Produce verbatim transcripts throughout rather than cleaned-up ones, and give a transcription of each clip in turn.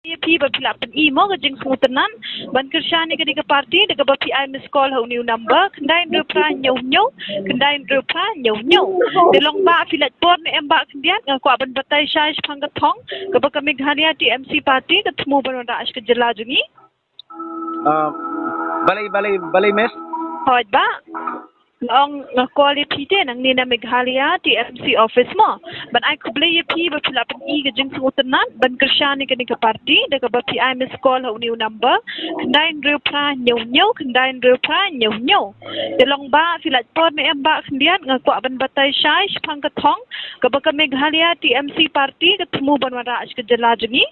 Ïa phi ba phi lah pyni mo ka jingsngewtynnat ban kyrshan ïa kane ka party da kaba phi ai miss call ha une u number khyndai hynriew phra hynñiew hynñiew khyndai hynriew phra hynñiew hynñiew. Te long ba phi lah por ne em ba khyndiat, nga kwah ban batai shai shaphang ka thong kaba ka Meghalaya T M C party ka thmu ban wanrah sha ka jylla jong ngi. Ah, balei, balei, balei, miss? Hooid bah. Nga ong nga call ïa phi te nangne na Meghalaya T M C office mo, ban ai khublei ïa phi ba phi lah pyni ka jingsngewtynnat ban kyrshan ïa kane ka party da kaba phi ai miss call ha une u number khyndai hynriew phra hynñiew hynñiew khyndai hynriew phra hynñiew hynñiew. Te long ba phi lah por ne em ba khyndiat, nga kwah ban batai shai shaphang ka thong kaba ka Meghalaya T M C party ka thmu ban wanrah sha ka jylla jong ngi.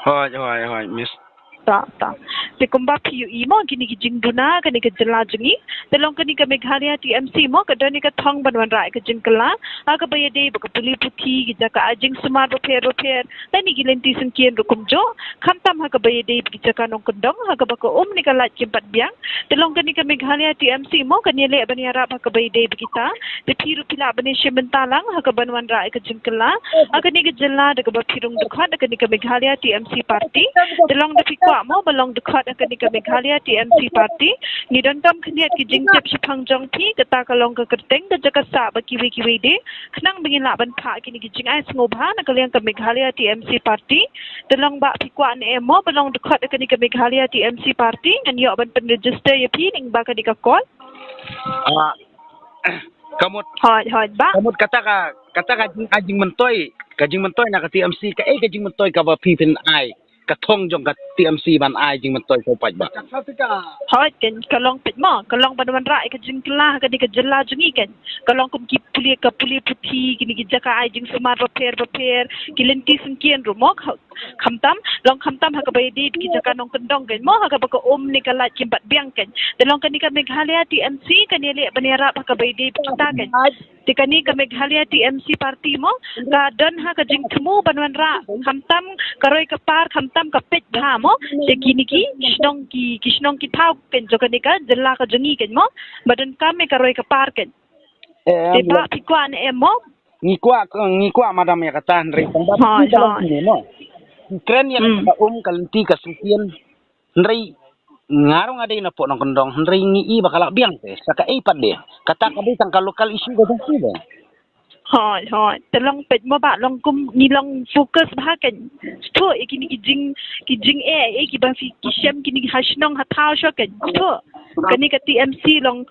Hooid, hooid, hooid, miss. Ta, ta. Te kumba phi ïohi mo kine ki jingduna kane ka jylla jong ngi. Te long kane ka Meghalaya T M C mo ka don ïa ka thong ban wanrah ïa ka jingkylla ha kaba ïadei bad ka pule puthi, ki jaka ai jingsumar bapher bapher, lane ki lynti syngkien ruh kumjuh. Khamtam ha kaba ïadei bad ki jaka nongkyndong ha kaba ka um ne ka lait kim pat biang. Te long kane ka Meghalaya T M C mo kan ïaleh ban ïarap ha kaba ïadei bad kita. Te phi ruh phi lah ban ïashim bynta lang ha kaban wanrah ïa ka jingkylla ha kane ka jylla da kaba phi rung dkhot ha kane ka Meghalaya T M C party. Te long da phi kwah mo ba long dkhot ha kane ka Meghalaya T M C party, ngi donkam khyndiat ki jingtip shaphang jong phi, kata ka long ka kyrteng, ka jaka sah bad kiwei kiwei de, khnang ba ngin lah ban phah kine ki jingai sngewbha na ka liang ka Meghalaya T M C party. Te long ba phi kwah ne em mo ba long dkhot ha kane ka Meghalaya T M C party, ngan ïoh ban pynregister ïa phi lyngba kane ka call. Ah, ka mut, Hooid, hooid bah. ka mut kata ka, kata ka jing, ka jingmyntoi, ka jingmyntoi na ka T M C, kaei ka jingmyntoi kaba phi phin ai, ka thong jong ka T M C ban ai jingmyntoi sha u paidbah? Hooid, kan ka long peit mo, ka long ban wanrah ïa ka jingkylla ha kane ka jylla jong ngi kan. Ka long kum ki pule, ka pule puthi, kine ki jaka ai jingsumar bapher bapher, ki lynti syngkien ruh mo, kha-, khamtam, long khamtam ha kaba ïadei bad ki jaka nongkyndong kan mo, ha kaba ka um ne ka lait kim pat biang kan. Te long kane ka Meghalaya T M C kan ïaleh ban ïarap ha kaba ïadei bad kita kan. Te kane ka Meghalaya T M C party mo ka don ha ka jingthmu ban wanrah khamtam ka roi ka par, khamtam ka peit bha mo sha kine ki shnong, ki, ki shnong ki thaw kan jong kane ka jylla ka jong ngi kan mo, ba donkam ïa ka roi ka par kan. Te ba phi kwah ne em mo? Ngi kwah, ngi kwah madam ïa kata, hynrei tang ba phi ka long kine mo. Ki kren ïa ka um ka lynti ka syngkien, hynrei nga ruh nga dei na pdeng nongkyndong, hynrei ngi i ba ka lah biang te sa kaei pat de. Kata ka dei tang ka local issue ka jong phi de. Hooid, hooid. Te long peit mo bah, long kum ngi long focus bha kan. Shuh ïa kine ki jing, ki jingeh, eh, kiba phi, ki shem kine ha shnong ha thaw shuh kan. Shuh. Kane ka T M C long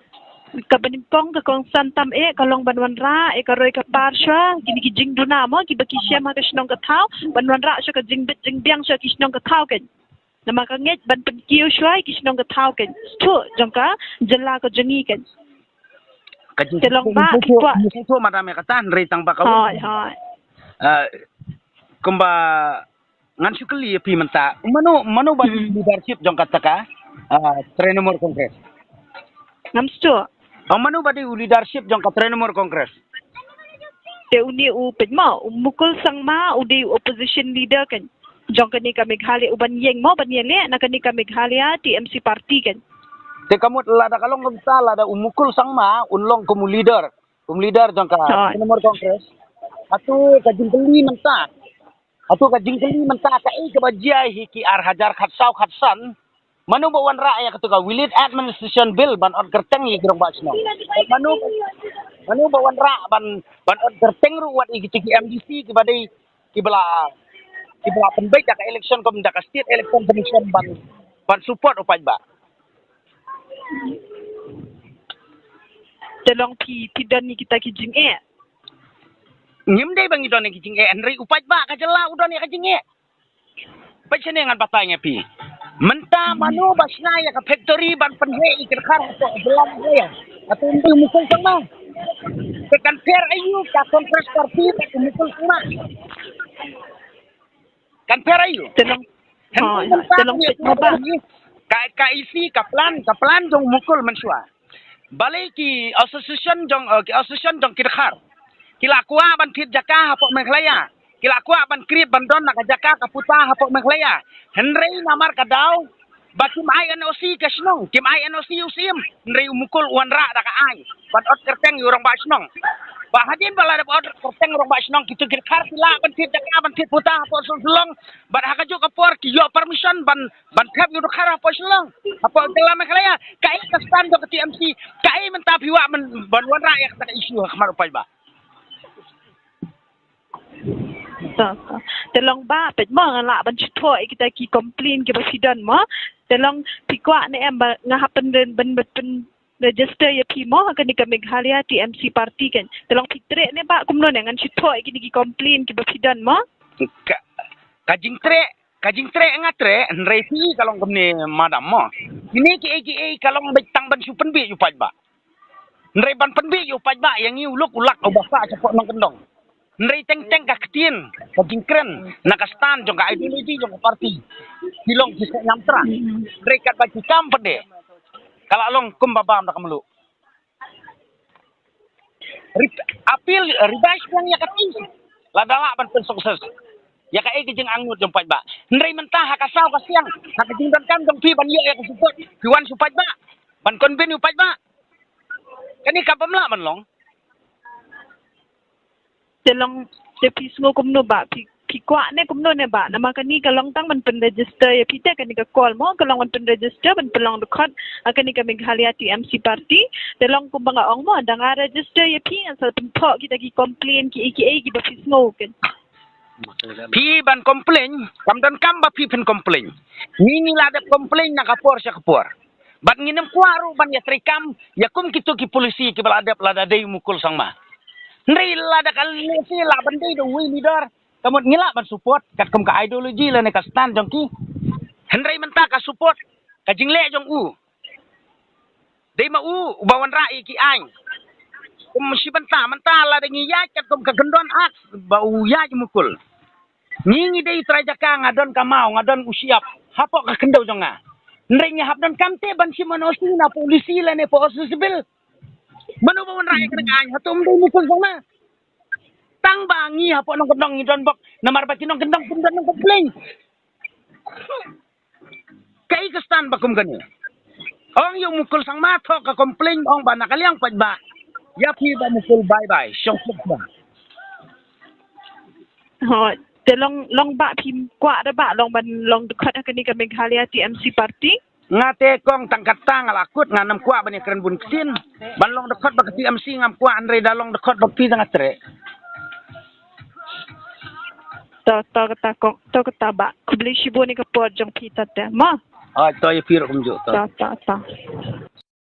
kaba nyngkong ka kongsan tam eh ka long ban wanrah eh ka roi ka par shuwa kine ki jingduna mo kiba ki shem ha ka shnong ka thaw, ban wanrah shuwa ka jingbit jingbiang shuwa ki shnong ka thaw kan. Namar ka ngeit ban pynkiew shuwa ki shnong ka thaw kan, shuh jong ka jylla ka jong ngi kan. Te long ba ki kwah. Shuh madam ïa kata, hynrei tang ba ka. Hooid, hooid. Kumba ngan shu kylli ïa phi mynta, mano, mano ba dei u leadership jong kata ka, ah, Trinamool Congress? Ngam shu. Oh, mano ba dei u leadership jong ka Trinamool Congress? Te une u peit mo, u Mukul Sangma u dei u opposition leader kan jong kane ka Meghalaya, u ban ïeng mo ban ïaleh na kane ka Meghalaya T M C party kan. Te ka mut lada ka long kumta, lada u Mukul Sangma un long kum u leader, kum leader jong ka Trinamool Congress. Hato ka jingkylli mynta, hato ka jingkylli mynta kaei kaba jia hi ki ar hajar khatsaw khatsan? Mano ba wanrah ïa katu ka Village Administration Bill ban ot kyrteng ïa ki rangbah shnong? Mano, mano ba wanrah ban, ban ot kyrteng ruh wat ïa kitu ki M D C kiba dei, kiba la, kiba la pynbeit da ka election kum da ka State Election Commission ban, ban support u paidbah? Te long phi, phi don ïa kita ki jingeh? Ngim dei ba ngi don ïa ki jingeh, hynrei u paidbah ka jylla u don ïa ka jingeh. Peit shane ngan batai ïa phi. Mynta mano ba shna ïa ka factory ban pynheh ïa ki dkhar hapoh jylla Meghalaya? Hato ym dei u Mukul Sangma? Te kan pher aïu ka Congress Party bad u Mukul Sangma? Kan pher aïu? Te long, hooid, hooid, te long peit mo bah. Ka, ka isi, ka plan, ka plan jong u Mukul mynshuwa. Balei ki association jong, eh, ki association jong ki dkhar ki la kwah ban thied jaka hapoh Meghalaya. Ki la kwah ban create, ban don na ka jaka ka puta hapoh Meghalaya. Hynrei namar ka daw ba kim ai N O C ka shnong, kim ai N O C u Syiem, hynrei u Mukul u wanrah da ka aiñ ban ot kyrteng ïa u rangbah shnong. Ba hadien ba la dep ot kyrteng u rangbah shnong, kitu ki dkhar ki lah ban thied jaka, ban thied puta hapoh Shillong, bad ha kajuh ka por ki ïoh permission ban, ban thep ïa u dkhar hapoh Shillong, hapoh jylla Meghalaya. Kaei ka stand jong ka T M C? Kaei mynta phi wad ban, ban wanrah ïa kata ka issue ha khmat u paidbah? To, to. Te long ba peit mo, nga lah ban shu thoh ïa kita ki complain kiba phi don mo. Te long phi kwah ne em ba nga hap ban, ban, ban, ban register ïa phi mo ha kane ka Meghalaya T M C party kan? Te long phi treh ne ba kumno ne, ngan shu thoh ïa kine ki complain kiba phi don mo. Ka, ka jingtreh, ka jingtreh nga treh, hynrei phi ka long kumne madam mo. Kine kiei kiei ka long beit tang ban shu pynbiej ïa u paidbah. Hynrei ban pynbiej ïa u paidbah, ïa ngi u lok u lak uba sah shapoh nongkyndong. Hynrei teng teng ka ktien, ka jingkren na ka stand jong ka ideology jong ka party, ki long ki seh ñiamtra. Hynrei katba ki kam pat de, ka la long kumba bam da ka mluh. Re-, appeal, revise lang ïa ka ti, lada lah ban pynsuccess ïa kaei ka jingangnud jong paidbah. Hynrei mynta ha ka saw ka siang, ha ka jingdonkam jong phi ban ïoh ïa ka support, phi wan sha u paidbah ban convince u paidbah. Kane ka bym lah ban long. Te long, te phi sngew kumno ba, phi, phi kwah ne kumno ne ba? Namar kane ka long tang ban pynregister ïa phi, te kane ka call mo ka long ban pynregister, ban pynlong dkhot ha kane ka Meghalaya T M C party. Te long kumba nga ong mo, da nga register ïa phi, ngan sa pynthoh kita ki complain kiei kiei kiba phi sngew kan. Phi ban complain, kam donkam ba phi phin complain. Ngi, ngi la dep complain na ka por sha ka por. Bad ngin ym kwah ruh ban ïatreikam ïa kum kito ki policy kiba la dep lada dei u Mukul Sangma. Hynrei lada ka lehse lah ban dei da uwei u leader, ka mut ngi lah ban support katkum ka ideology lane ka stand jong ki. Hynrei mynta ka support, ka jingleh jong u, dei ma u uba wanrah ïa ki aiñ. Kum shi bynta, mynta lada ngi ïaid katkum ka kyndon akt ba u ïaid u Mukul. Ngi, ngi dei trai jaka, nga don ka maw, nga don u shyiap hapoh ka khyndew jong nga. Hynrei ngi hap donkam te ban shim N O C na police lane hapoh Civil. Mano ba wanrah ïa kane ka aiñ? Hato ym dei u Mukul Sangma? Tang ba ngi hapoh nongkyndong ngi don bok, namar ba ki nongkyndong kim don nongcomplain. Kaei ka stand ba kum kane? Ong ïa u Mukul Sangma, thoh ka complain, ong ba na ka liang paidbah, ïa phi Bah Mukul, bye bye, shong suk ba. Ho, te long, long ba phi kwah da ba long ban long dkhot ha kane ka Meghalaya T M C party? Nga te kong tang kata nga la kut, ngam kwah ban ïakren bun ktien. Ban long dkhot bad ka T M C ngam kwah, hynrei da long dkhot bad phi da nga treh. To, to kata kong, to kata ba. Khublei shibun ïa ka por jong phi te mo. Ai, to ïa phi ruh kumjuh to. To, to, to.